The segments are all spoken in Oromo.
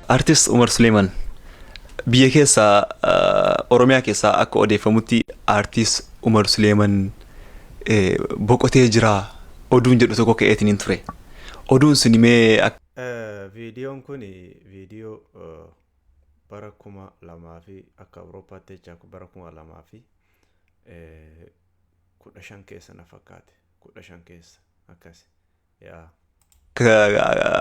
Artist Umar Suleeman, biyya keessaa, Oromiyaa keessaa akka odeeffamutti Artist Umar Suleeman boqotee jira oduun jedhu tokko ka'eetiin hin ture. Oduun sun mee akka Viidiyoon kun viidiyoo bara 2000 fi akka Awurooppaatti jecha bara 2015 keessa na fakkaate, 15 keessa akkas yaa.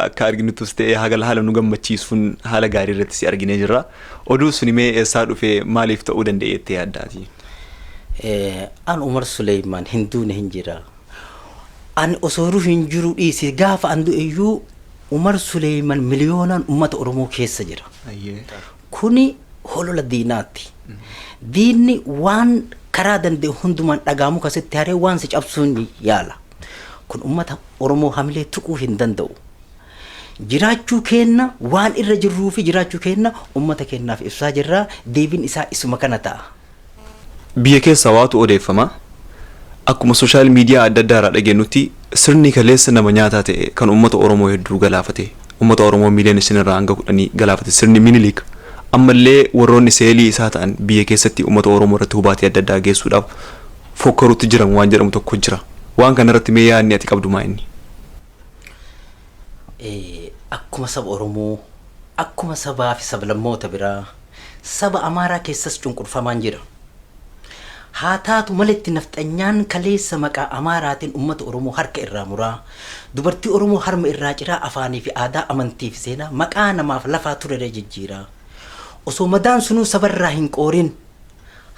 Akka arginuttus ta'e haala haala nu gammachiisuun haala gaarii irratti si arginee jirra. Oduu sun mee eessaa dhufee, maaliif ta'uu danda'e jettee yaaddaati? An Umar Suleymaan hin duune, hin jira. An osoo ruhu hin jiru dhiisi, gaafa an du'e iyyuu Umar Suleymaan miliyoonaan uummata Oromoo keessa jira. Kuni holola diinaati. Diinni waan karaa danda'e hundumaan dhagaamu kasitti haree waan si cabsuun yaala. Kun uummata Oromoo hamilee tuquu hin danda'u. Jiraachuu keenna waan irra jirruu fi jiraachuu keenna uummata keennaaf ibsaa jirra. Deebiin isaa isuma kana ta'a. Biyya keessaa waatu odeeffama. Akkuma social media adda addaa irraa dhageenyutti, sirni kaleessa nama nyaataa ta'e kan uummata Oromoo hedduu galaafate, uummata Oromoo miiliyoona 5 irraa hanga 10 galaafate, sirni Minilik, ammallee warroonni seelii isaa ta'an biyya keessatti uummata Oromoo irratti hubaatii adda addaa geessuudhaaf fokkaruutti jiran waan jedhamu tokko jira. Waan kana irratti mee yaadni ati qabdu maa inni? Akkuma saba Oromoo, akkuma sabaa fi sablammoota biraa, saba Amaaraa keessas cunqurfamaan jira. Haa taatu maletti, nafxanyaan kaleessa maqaa Amaaraatiin uummata Oromoo harka irraa muraa, dubartii Oromoo harma irraa ciraa, afaanii fi aadaa, amantii fi seenaa maqaa namaaf lafaa turere jijjiiraa. Osoo madaan sunuu sabarraa hin qoorin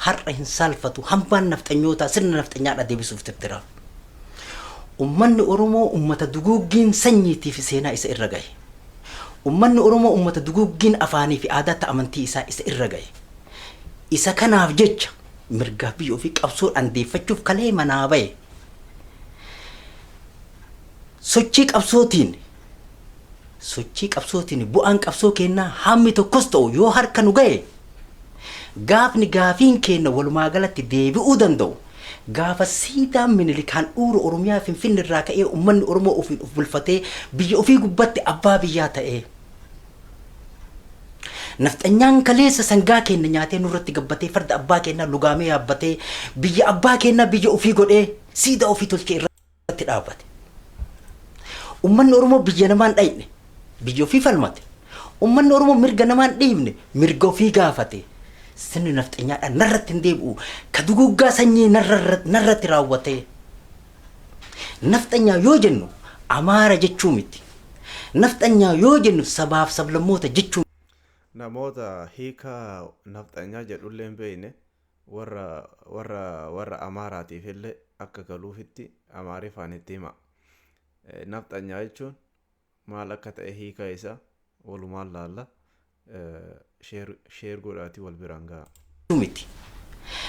har'a hin saalfatu hambaan nafxanyootaa sirna nafxanyaadha deebisuuf tirtira. Ummanni Oromoo ummata duguuggiin sanyiitii fi seenaa isa irra gahe. Ummanni Oromoo ummata duguuggiin afaanii fi aadaatti amantii isaa isa irra gahe. Isa kanaaf jecha mirgaa biyya ofii qabsoodhaan deeffachuuf kalee manaa bahe. Sochii qabsootiin bu'aan qabsoo kennaa hammi tokkos ta'u yoo harka nu gahe, gaafni gaafiin kenna walumaa galatti deebi'uu danda'u gaafa siidaan Minilik handhuura Oromiyaa Finfinne irraa ka'ee uummanni Oromoo ofiin of bulfatee biyya ofii gubbatti abbaa biyyaa ta'ee, nafxanyaan kaleessa sangaa keenya nyaatee nurratti gabbatee, farda abbaa keenyaa lugaamee yaabbatee, biyya abbaa keenyaa biyya ofii godhee siidaa ofii tolchee irratti dhaabbate. Uummanni Oromoo biyya namaan dhayne, biyya ofii falmate. Uummanni Oromoo mirga namaan dhiibne, mirga ofii gaafate. Sirni nafxanyaadhaan narratti hin deebi'u, ka duguggaa sanyii narratti raawwate. Nafxanyaa yoo jennu Amaara jechuu miti. Nafxanyaa yoo jennu sabaaf sablammoota jechuu Namoota hiika nafxanyaa jedhullee hin beekne, warra Amaaraatiif illee akka galuufitti Amaariffaan itti hima. Nafxanyaa jechuun maal akka ta'e hiika isaa walumaan laalla. Share godhaatii wal biraan ga'a. miti.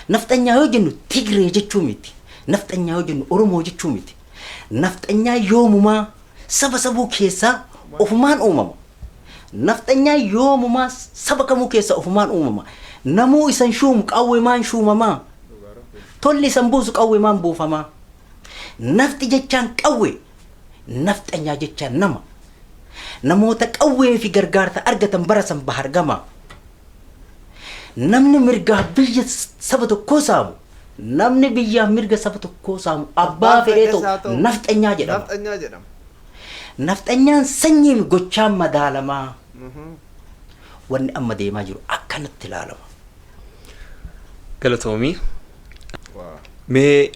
Nafxanyaa yoo jennu Tigree jechuu miti. Nafxanyaa yoo jennu Oromoo jechuu miti. Nafxanyaa yoomumaa saba sabuu keessaa ofumaan uumama. Nafxanyaa yoomumaa saba kamuu keessaa ofumaan uumama. Namuu isan shuumu qawwemaan shuumamaa. Tolli isan buusu qawwemaan buufamaa. Nafxi jechaan qawwee. Nafxanyaa jechaan nama. Namoota qawwee fi gargaarsa argatan bara san bahargamaa. Namni mirgaa biyya saba tokkoo saamu, namni biyyaaf mirga saba tokkoo saamu abbaa fedhee ta'u nafxanyaa jedhama. Nafxanyaa jedhama. Nafxanyaan sanyii gochaan madaalamaa. Wanni amma deemaa jiru akkanatti ilaalama. Galatoomii. Mee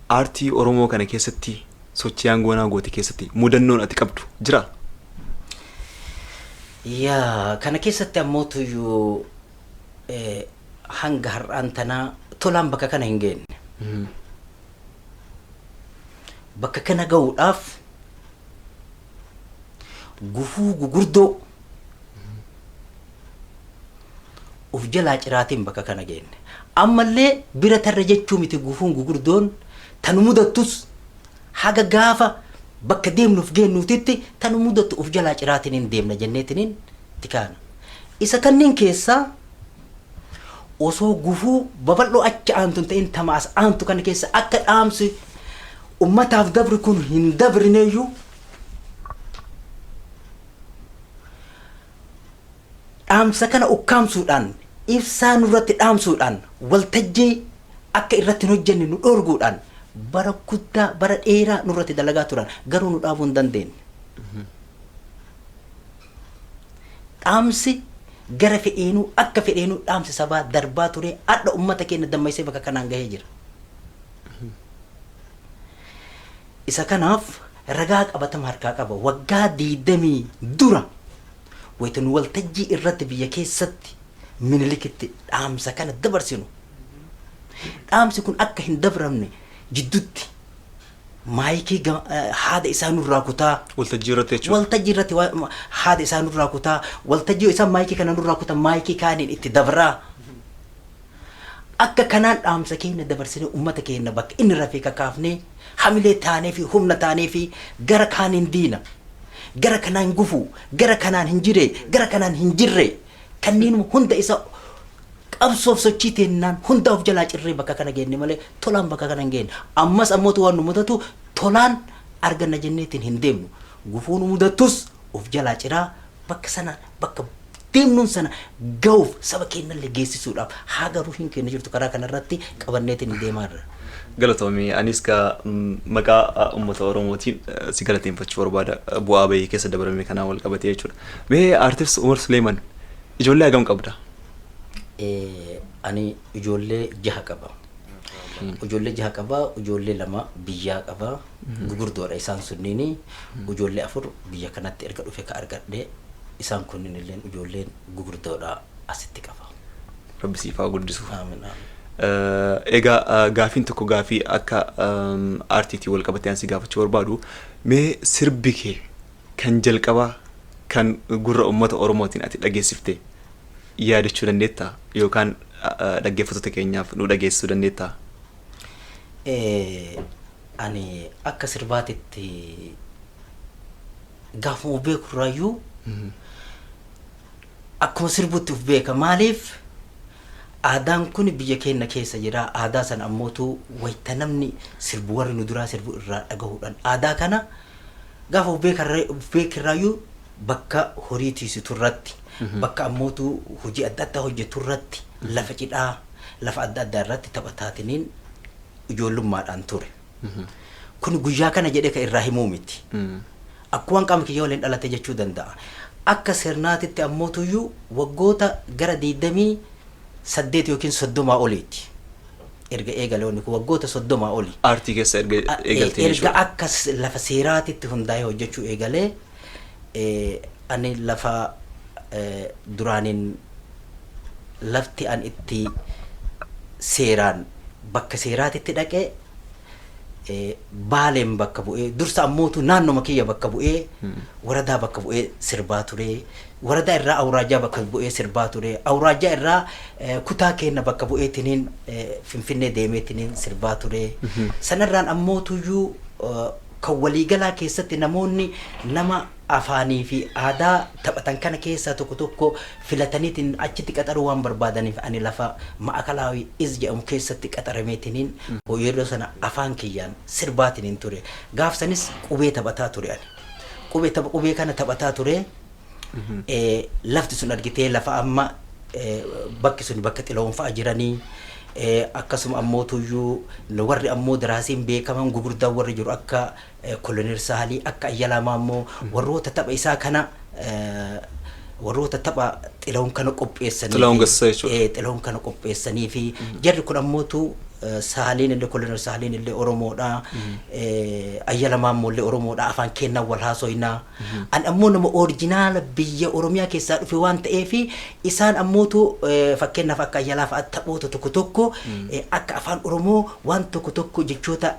aartii Oromoo kana keessatti, sochii aangoonaa goote keessatti mudannoon ati qabdu jira? Yaa, kana keessatti ammoo tuyyuu hanga har'aan tanaa tolaan bakka kana hin geenne. Bakka kana ga'uudhaaf gufuu gugurdoo uf jalaa ciraatiin bakka kana geenne. Ammallee bira tarra jechuu miti, gufuun gugurdoon tanu mudattus haga gaafa bakka deemnuuf geennuutitti tanu mudattu uf jalaa ciraatiin hin deemna jenneetiniin tikaana. Isa kanneen keessaa osoo gufuu babal'oo achi aantu hin ta'in, tama as aantu kana keessa akka dhaamsi ummataaf dabri kun hin dabrineeyyuu. Dhaamsa kana ukkaamsuudhaan, ibsaa nurratti dhaamsuudhaan, waltajjii akka irratti hin hojjenne nu dhoorguudhaan bara guddaa, bara dheeraa nurratti dalagaa turan, garuu nu dhaabuu hin dandeenye. Dhaamsi gara fedheenuu akka fedheenuu dhaamsi sabaa darbaa ture, hadha ummata keenya dammaysee bakka kanaan gahee jira. Isa kanaaf ragaa qabatama harkaa qaba. Waggaa 20 dura wayita nu waltajjii irratti biyya keessatti Minilikitti dhaamsa kana dabarsinu, dhaamsi kun akka hin dabramne jiddutti maayikii haada isaa nurraa kutaa. Waltajjii irratti jechuudha. Waltajjii irratti haada isaa nurraa kutaa. Waltajjii isaan maayikii kana nurraa kutaa, maayikii kaaniin itti dabraa. Akka kanaan dhaamsa keenya dabarsinee, ummata keenya bakka inni rafee kakaafnee, hamilee taanee fi humna taanee fi gara kaaniin diina, gara kanaan gufuu, gara kanaan hin jirre, gara kanaan hin jirre, kanneenuma hunda isa qabsoof sochii teennaan hunda of jalaa cirree bakka kana geenne malee tolaan bakka kana hin geenne. Ammas ammootu waan nu mudatu tolaan arganna jenneetiin hin deemnu. Gufuu nu mudattus of jalaa ciraa bakka sana, bakka deemnuun sana ga'uuf, saba keenyallee geessisuudhaaf haa garuu hin keenya jirtu karaa kanarratti qabanneetiin hin deemaa jirra. Galatoomii, anis ka maqaa uummata Oromootiin si galateeffachuu barbaada, bu'aa bahii keessa dabarame kanaan wal qabatee jechuudha. Mee Artist Umar Suleeman, ijoollee hagam qabda? Ani ijoollee jaha qaba. Ijoollee jaha qaba, ijoollee lama biyyaa qaba. Gugurdoodha isaan sunniini. Ijoollee afur biyya kanatti erga dhufe ka argadhe, isaan kunniin illee ijoolleen gugurdoodha asitti qaba. Rabbi siif haa guddisu. Amiin, amiin. Egaa gaafiin tokko, gaafii akka aartiitiin wal qabatee ani si gaafachuu barbaadu, mee sirbi kee kan jalqabaa kan gurra uummata Oromootiin ati dhageessifte yaadachuu dandeettaa, yookaan dhaggeeffattoota keenyaaf nu dhageessisuu dandeettaa? Ani akka sirbaatitti gaafuma of beekurraayyuu akkuma sirbutti of beeka. Maaliif, aadaan kun biyya keenya keessa jira. Aadaa sana ammootu wayita namni sirbu, warri nu duraa sirbu irraa dhagahuudhaan, aadaa kana gaafa of beekirraayyuu bakka horii tiisitu irratti, bakka ammootu hojii adda addaa hojjetu irratti, lafa cidhaa, lafa adda addaa irratti taphataatiniin ijoollummaadhaan ture. Kun guyyaa kana jedhee kan irraa himuu miti. Akkuma qaama kiyya waliin dhalate jechuu danda'a. Akka sirnaatitti ammootuyyuu waggoota gara 28 yookiin 30 oliiti. Erga eegale wanni kun waggoota 30 oli. Aartii keessa erga eegaltee Erga jechuudha. Akka lafa seeraatitti hundaa'ee hojjechuu eegalee, ani lafa duraaniin lafti an itti seeraan bakka seeraatitti dhaqee, Baaleen bakka bu'ee, dursa ammootu naannoma kiyya bakka bu'ee, waradaa bakka bu'ee sirbaa ture. Waradaa irraa awuraajaa bakka bu'ee sirbaa ture. Awuraajaa irraa kutaa keenya bakka bu'eetiniin Finfinnee deemeetiniin sirbaa ture. Sanarraan ammootuyyuu kan waliigalaa keessatti namoonni nama afaanii fi aadaa taphatan kana keessaa tokko tokko filataniitiin achitti qaxaruu waan barbaadaniif, ani lafa Ma'akalaawii Iz jedhamu keessatti qaxarameetiniin yeroo sana afaan kiyyaan sirbaatiniin ture. Gaaf sanis qubee taphataa ture ani. Qubee, tapha qubee kana taphataa ture. Lafti sun argitee lafa amma bakki sun bakka Xilahuun fa'a jiranii, akkasuma ammootuyyuu warri ammoo daraasiin beekaman gugurdaan warri jiru akka Koloneel Sahalii, akka Ayyalaa Maammoo, warroota tapha isaa kana, warroota tapha Xilahuun kana qopheessanii Xilahuun Gassassaa jechuudha. Xilahuun kana qopheessanii fi jarri kun ammootu Sahaliin illee, Koloneel Sahaliin illee Oromoodha. Ayyala Maammoo illee Oromoodha. Afaan keennan wal haasoynaa. Ani ammoo nama original biyya Oromiyaa keessaa dhufe waan ta'eef, isaan ammootu fakkeenyaaf akka Ayyalaa fa'a taphoota tokko tokko akka afaan Oromoo waan tokko tokko jechoota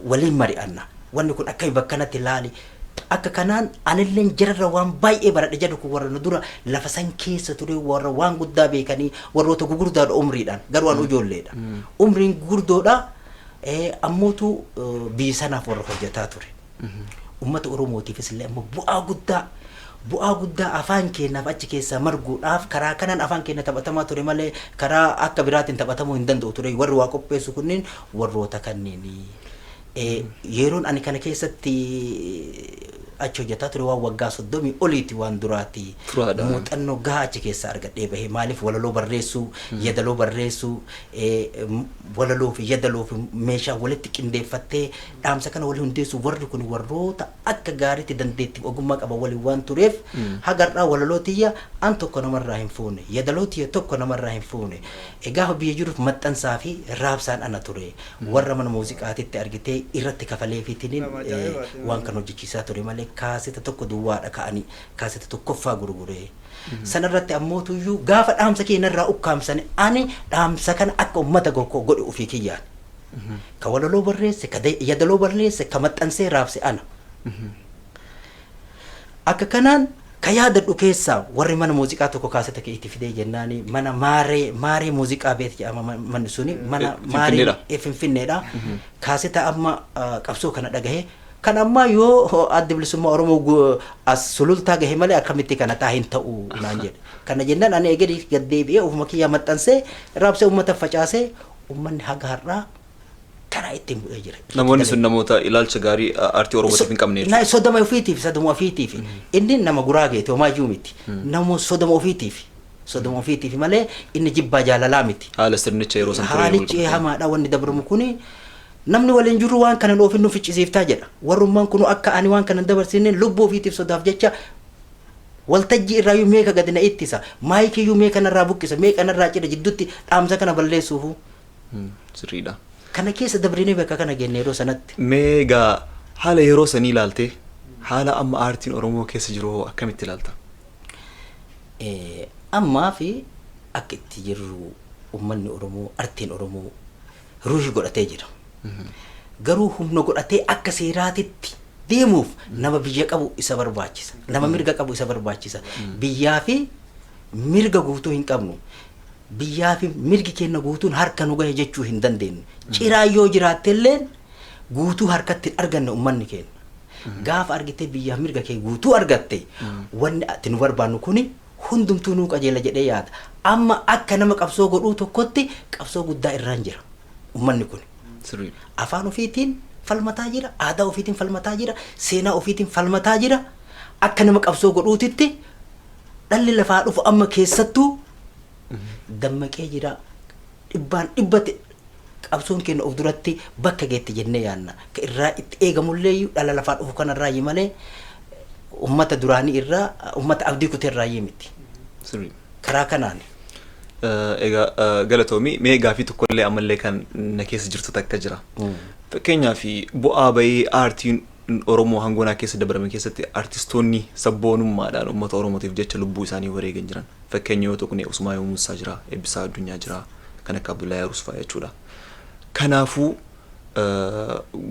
waliin mari'anna. Wanni kun akkami bakka kanatti ilaali. Akka kanaan anilleen jararra waan baay'ee baradhe. Jarri kun warra nu dura lafa san keessa ture, warra waan guddaa beekanii, warroota gugurdaadha umriidhaan, garuu an ijoolleedha. Umriin gugurdoodha, ammootu biyya sanaaf warra hojjetaa ture. Uummata Oromootiifis illee ammoo bu'aa guddaa afaan keenyaaf achi keessaa marguudhaaf karaa kanaan afaan keenya taphatamaa ture malee karaa akka biraatiin taphatamuu hin danda'u ture. Warri waa qopheessu kunneen warroota kanneeni. Yeroon ani kana keessatti Achi hojjetaa ture waan waggaa 30 oliiti waan duraati. Turaadha. Muuxannoo gahaa achi keessaa argadhee bahe. Maaliif walaloo barreessuu, yadaloo barreessuu, walaloo fi yadaloo fi meeshaa walitti qindeeffattee dhaamsa kana waliin hundeessuu, warri kun warroota akka gaariitti dandeettii ogummaa qaban waliin waan tureef, hagarraa walaloo tiyya an tokko namarraa hin fuune, yadaloo tiyya tokko namarraa hin fuune. Egaa biyya jiruuf maxxansaa fi raabsaan ana ture. Warra mana muuziqaatitti argitee irratti kafaleefitiniin Nama ajaa'ibaati. waan kan hojjechiisaa ture malee, kaaseta tokko duwwaadha ka'anii kaaseta tokkoffaa gurguree. Sanarratti ammoo tuyyuu gaafa dhaamsa keenyarraa ukkaamsani, ani dhaamsa kana akka uummata gokoo godhe ofii kiyyaan. Ka walaloo barreesse, ka yadaloo barreesse, ka maxxansee raabse ana. Akka kanaan ka yaadadhu keessaa warri mana muuziqaa tokko kaaseta kee itti fidee jennaani, mana maaree maaree muuziqaa beet jedhama manni suni mana maaree. Finfinneedha? Finfinneedha. Kaaseta amma qabsoo kana dhagahe kan ammaa yoo Adda Bilisummaa Oromoo as Sulultaa gahe malee akkamitti kana taa hin ta'u naan jedhe. Kana jennaan ani eegee gad deebi'ee ofuma kiyyaa maxxansee raabsee uummata facaasee, uummanni haga har'aa karaa ittiin bu'ee jira. Namoonni sun namoota ilaalcha gaarii aartii Oromootiif hin qabne jechuudha. Na sodama ofiitiif, sodama ofiitiif. Inni nama guraageeti, homaayyuu miti. Nama sodama ofiitiif. Sodama ofiitiif malee inni jibbaa jaalalaa miti. Haala sirnicha yeroo san ture. Haalichi hamaadha wanni dabramu kuni, namni waliin jiru waan kana ofiin nu ficcisiiftaa jedha. Warrummaan kun akka ani waan kana hin dabarsine lubbuu ofiitiif sodaaf jecha waltajjii irraayyuu meeqa gadi na ittisa. Maayikiyyuu meeqa narraa buqqisa, meeqa narraa cira jidduutti dhaamsa kana balleessuufu. Sirriidha. Kana keessa dabrinee bakka kana genne yeroo sanatti. Mee egaa haala yeroo sanii ilaaltee haala amma aartiin Oromoo keessa jiru hoo akkamitti ilaalta? Ammaa fi akka itti jirru uummanni Oromoo, artiin Oromoo ruuhii godhatee jira. Garuu humna godhatee akka seeraatitti deemuuf nama biyya qabu isa barbaachisa. Nama mirga qabu isa barbaachisa. Biyyaa fi mirga guutuu hin qabnu. Biyyaa fi mirgi keenya guutuun harka nu gahe jechuu hin dandeenyu. Ciraa yoo jiraattelleen guutuu harkatti hin arganne uummanni keenya. Gaafa argitee biyyaa mirga kee guutuu argatte, wanni ati nu barbaannu kuni hundumtuu nuu qajeela jedhee yaada. Amma akka nama qabsoo godhuu tokkotti qabsoo guddaa irraan jira uummanni kun. Afaan ofiitiin falmataa jira, aadaa ofiitiin falmataa jira, seenaa ofiitiin falmataa jira. Akka nama qabsoo godhuutitti dhalli lafaa dhufu amma keessattuu dammaqee jira. Dhibbaan dhibbatti qabsoon keenya of duratti bakka geetti jennee yaadna. Ka irraa itti eegamullee dhala lafaa dhufu kanarraa malee ummata duraanii irraa, ummata abdii kutee irraa miti. Karaa kanaan. Egaa galatoomii, mee gaafii tokkollee ammallee kan na keessa jirtu takka jira. Fakkeenyaaf bu'aa bahii aartiin Oromoo hangoonaa keessa dabarame keessatti artistoonni sabboonummaadhaan uummata Oromootiif jecha lubbuu isaanii wareegan jiran. Fakkeenya yoo tuqne Usmaayoo Muusaa jira, Eebbisaa Addunyaa jira, kan akka Abdullahi Aruus fa'aa jechuudha. Kanaafuu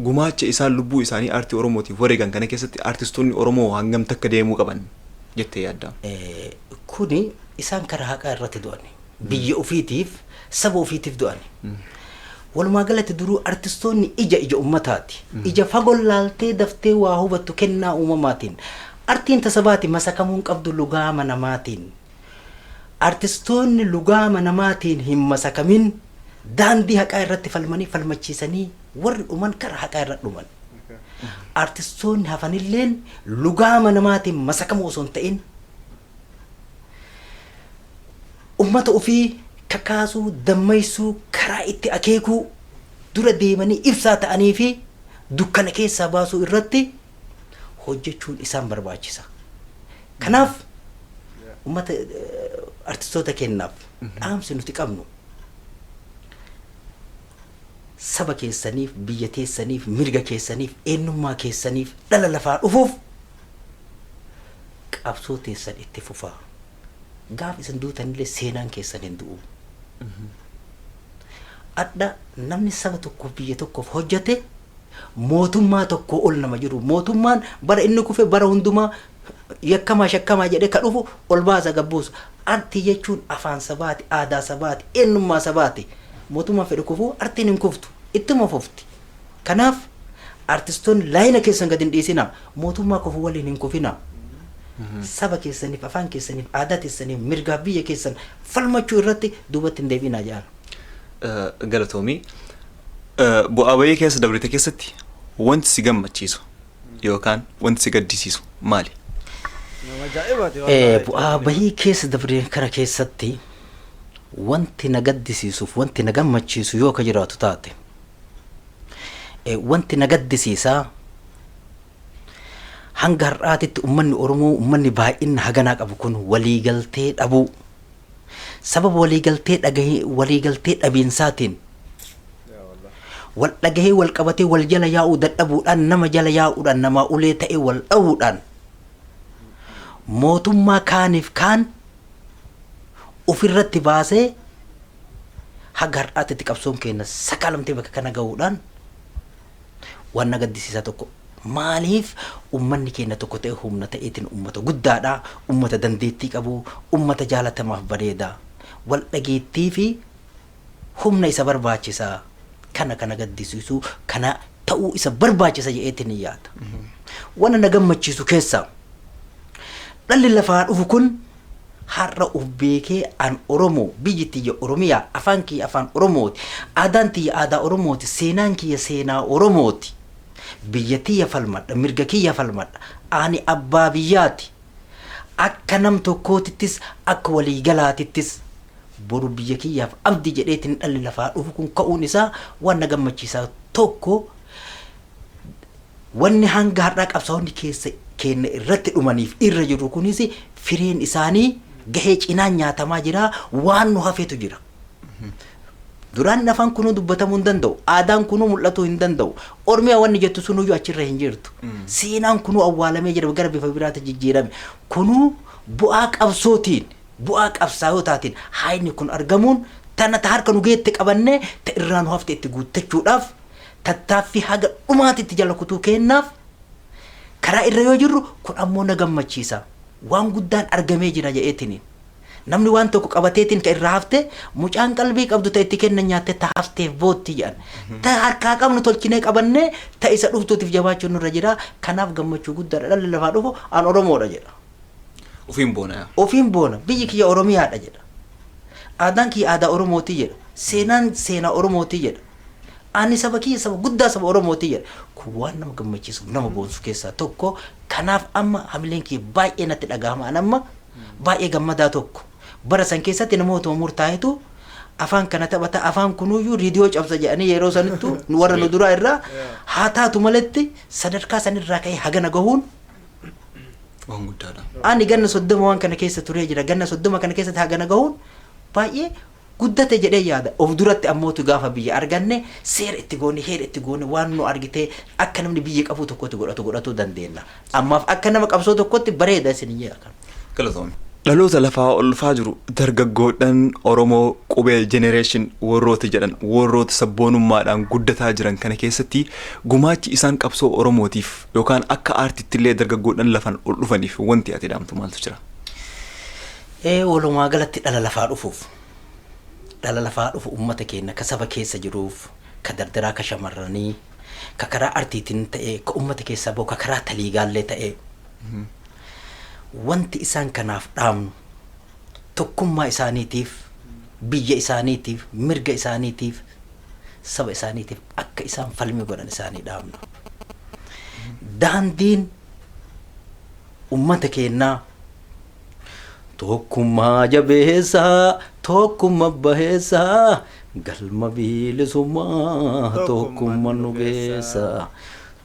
gumaacha isaan lubbuu isaanii aartii Oromootiif wareegan kana keessatti artistoonni Oromoo hangam takka deemuu qaban jettee yaadda? Kuni isaan karaa haqaa irratti du'an. Biyya ofiitiif, saba ofiitiif du'an. Walumaa galatti duruu artistoonni ija ummataati. Ija fagoo laaltee daftee waa hubattu kennaa uumamaatiin. Artiin tasabaati masakamuun qabdu lugaama namaatiin. Artistoonni lugaama namaatiin hin masakamin, daandii haqaa irratti falmanii falmachiisanii warri dhuman karaa haqaa irra dhuman. Artistoonni hafanilleen lugaama namaatiin masakamuu osoo hin ta'in ummata ofii kakaasuu, dammaysuu, karaa itti akeekuu, dura deemanii ibsaa ta'anii fi dukkana keessaa baasuu irratti hojjechuun isaan barbaachisa. Kanaaf ummata artistoota kennaaf dhaamsi nuti qabnu, saba keessaniif, biyya teessaniif, mirga keessaniif, eenyummaa keessaniif, dhala lafaa dhufuuf qabsoo teessan itti fufaa. Gaaf isin duutanillee seenaan keessan hin du'u. Adha namni saba tokkoof, biyya tokkoof hojjete mootummaa tokko ol nama jiru. Mootummaan bara inni kufe bara hundumaa yakkamaa shakkamaa jedhee ka dhufu ol baasa gabbuusu. Artii jechuun afaan sabaati, aadaa sabaati, eenyummaa sabaati. Mootummaan fedhe kufuu artiin hin kuftu, ittuma fufti. Kanaaf artistoonni laayina keessan gad hin dhiisinaa. Mootummaa kufuu waliin hin kufinaa. Saba keessaniif, afaan keessaniif, aadaa keessaniif, mirgaaf biyya keessan falmachuu irratti duubatti hin deebiinaa jedhan. Galatoomii. Bu'aa bahii keessa dabrite keessatti wanti si gammachiisu yookaan wanti si gaddisiisu maali? Nama ajaa'ibaati. Bu'aa bahii keessa dabree kana keessatti wanti na gaddisiisuuf wanti na gammachiisu yoo ka jiraatu taate, wanti na gaddisiisaa hanga har'aatitti ummanni Oromoo, ummanni baay'ina haganaa qabu kun waliigaltee dhabuu, sababa waliigaltee dhagahee waliigaltee dhabiinsaatiin wal dhagahee wal qabatee wal jala yaa'uu dadhabuudhaan, nama jala yaa'uudhaan, namaa ulee ta'ee wal dha'uudhaan, mootummaa kaaniif kaan ofirratti baasee haga har'aatitti qabsoon keenya sakaalamtee bakka kana gahuudhaan waan na gaddisiisaa tokko. Maaliif ummanni keenya tokko ta'e humna ta'eetiin ummata guddaadha, ummata dandeettii qabu, ummata jaalatamaaf bareeda, wal dhageettii fi humna isa barbaachisaa kana kana gaddisiisu kana ta'uu isa barbaachisa jedheetiin hin yaada. Wanna na gammachiisu keessaa dhalli lafaa dhufu kun har'a uf beekee, an Oromoo, biyyi tiyya Oromiyaa, afaan kiyya afaan Oromooti, aadaan tiyya aadaa Oromooti, seenaan kiyya seenaa Oromooti, biyya tiyya falmadha, mirga kiyya falmadha, ani abbaa biyyaati, akka nam tokkootittis akka waliigalaatittis boru biyya kiyyaaf abdi jedheetiin dhalli lafaa dhufu kun ka'uun isaa waan na gammachiisaa tokko. Wanni hanga har'aa qabsaa'onni keessa keenya irratti dhumaniif irra jiru kunis fireen isaanii gahee cinaan nyaatamaa jira, waan nu hafetu jira. Duraan afaan kunuu dubbatamuu hin danda'u, aadaan kunuu mul'atuu hin danda'u, Oromiyaa wanni jettu sunuyyuu achirra hin jirtu. Seenaan kunuu awwaalamee jira, gara bifa biraatti jijjiirame. Kunuu bu'aa qabsootiin, bu'aa qabsaa'otaatiin haayni kun argamuun tana ta harka nu geette qabannee ta irraa nu hafte itti guuttachuudhaaf tattaaffii haga dhumaatitti jala kutuu kennaaf karaa irra yoo jirru kun ammoo na gammachiisa. Waan guddaan argamee jira jedheetiniin. Namni waan tokko qabateetiin ka irraa hafte, mucaan qalbii qabdu ta itti kennan nyaatte ta hafteef bootti jedhan. Ta harkaa qabnu tolchinee qabannee ta isa dhuftuutiif jabaachuun nurra jira. Kanaaf gammachuu guddaadha. Dhalli lafaa dhufu an Oromoodha jedha. Ofiin boona yaa. Ofiin boona. Biyyi kiyya Oromiyaadha jedha. Aadaan kiyya aadaa Oromootii jedha. Seenaan seenaa Oromootii jedha. Ani saba kiyya saba guddaa saba Oromootii jedha. Kun waan nama gammachiisuuf nama boonsu keessaa tokko. Kanaaf amma hamileen kiyya baay'ee natti dhagahama. An amma baay'ee gammadaa tokko. Bara san keessatti namootuma murtaa'etu afaan kana taphata, afaan kunuyyuu riidiyoo cabsa jedhanii yeroo sanittu warra nu duraa irraa haa taatu maletti sadarkaa sanirraa ka'ee hagana gahuun waan guddaadha. Ani ganna 30 waan kana keessa turee jira. Ganna 30 kana keessatti hagana gahuun baay'ee guddate jedhee yaada. Of duratti ammootu gaafa biyya arganne seera itti goone, heera itti goone, waan nu argitee akka namni biyya qabu tokkotti godhatu godhatuu dandeenya. Ammaaf akka nama qabsoo tokkotti bareeda isin jedha. Galatoomne. Dhaloota lafaa ol dhufaa jiru, dargaggoodhaan Oromoo qubee generation warroota jedhan, warroota sabboonummaadhaan guddataa jiran kana keessatti gumaachi isaan qabsoo Oromootiif yookaan akka aartitti illee dargaggoodhaan lafan ol dhufaniif wanti ati dhaamtu maaltu jira? Walumaa galatti dhala lafaa dhufuuf, dhala lafaa dhufu uummata keenya ka saba keessa jiruuf, ka dardaraa, ka shamarranii, ka karaa artiitiin ta'e, ka uummata keessaa bahu, ka karaa taliigaallee ta'e, wanti isaan kanaaf dhaamnu tokkummaa isaaniitiif, biyya isaaniitiif, mirga isaaniitiif, saba isaaniitiif akka isaan falmii godhan isaanii dhaamna. Daandiin ummata keenyaa tokkummaa jabeessaa, tokkummaa baheessaa, galma bilisummaa tokkummaa nu geessaa.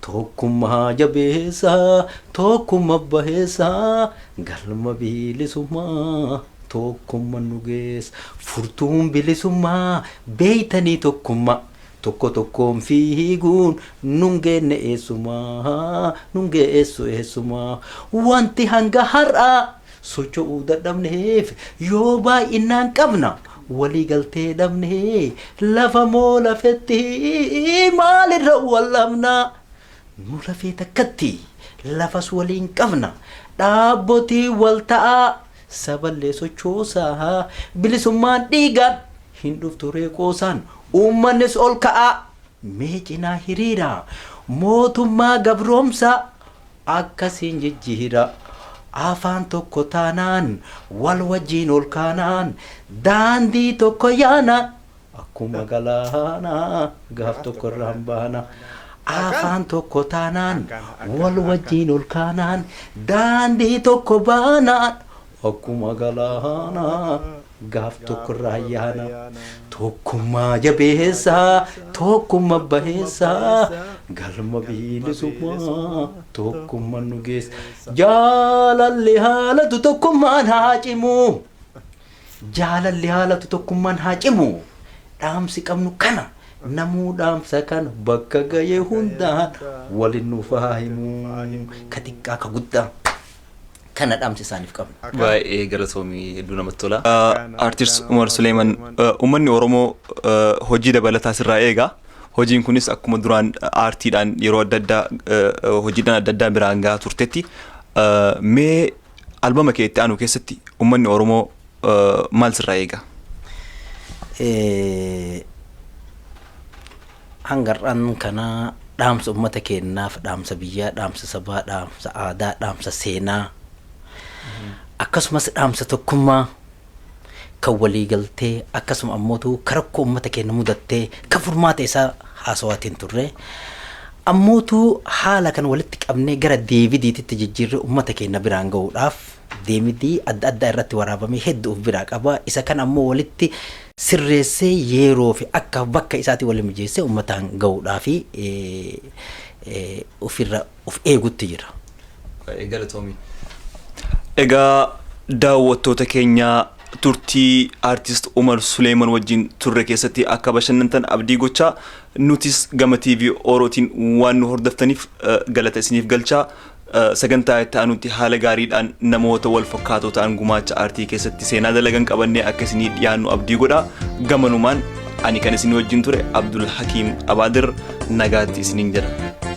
Tokkummaa jabeessaa, tokkummaa baheessaa, galma bilisummaa tokkummaa nu geessa. Furtuun bilisummaa beeytanii tokkummaa, tokko tokkoon fiiguun nun geenne eessumaa, nun geessu eessumaa. Wanti hanga har'aa socho'uu dadhabneef yoo baay'inaan qabna walii galtee dhabnee lafa moo lafetti maalirra wal dhabna? Nu lafee takkatti lafas waliin qabna, dhaabbotii wal ta'aa saballee sochoosaa, bilisummaan dhiigaan hin dhuftu reeqoosaan, uummannis ol ka'aa mee cinaa hiriira, mootummaa gabroomsaa akkasiin jijjiira. Afaan tokko taanaan, wal wajjiin ol kaanaan, daandii tokko yaanaan, akkuma galaanaa gaaf tokko irraan baana. Afaan tokko taanaan wal wajjiin ol kaanaan daandii tokko baanaan akkuma galaanaa gaaf tokko irraa yaana. Tokkummaa jabeessaa, tokkummaa baheessaa, galma bilisummaa tokkummaa nu geessa. Jaalalli haalatu tokkummaan haa cimu. Jaalalli haalatu tokkummaan haa cimu. Dhaamsi qabnu kana, namuu dhaamsa kana bakka ga'e hundaan waliin nuuf haa himu. Ka xiqqaa ka guddaa kana dhaamsi isaaniif qabna. Baay'ee galatoomii, hedduu namatti tola. Artist Umar Suleeman, uummanni Oromoo hojii dabalataa sirraa eega. Hojiin kunis akkuma duraan aartiidhaan yeroo adda addaa hojiidhaan adda addaa biraan gahaa turtetti, mee albama kee itti aanu keessatti uummanni Oromoo maal sirraa eega? Hangar'aan kana dhaamsa uummata keenyaaf, dhaamsa biyyaa, dhaamsa sabaa, dhaamsa aadaa, dhaamsa seenaa, akkasumas dhaamsa tokkummaa kan waliigaltee, akkasuma ammootu rakkoo uummata keenya mudattee kan furmaata isaa haasawaatiin turre, ammootu haala kan walitti qabnee gara DVDtitti jijjiirree uummata keenya biraan gahuudhaaf DVD adda addaa irratti waraabamee hedduu of biraa qaba. Isa kan ammoo walitti sirreessee yeroo fi akka bakka isaatti wal mijeessee uummataan gahuudhaaf ofirra of eegutti jira. Galatoomii. Egaa daawwattoota keenya, turtii Aartist Umar Suleeman wajjin turre keessatti akka bashannantan abdii gochaa, nutis gama TV Orootiin waan nu hordoftaniif galata isiniif galchaa, sagantaa itti aanutti haala gaariidhaan namoota wal fakkaatoo ta'an gumaacha aartii keessatti seenaa dalagan qabannee akka isinii dhiyaannu abdii godha. Gamanumaan ani kan isin wajjin ture Abdul Hakiim Abaadir, nagaatti isiniin jedha.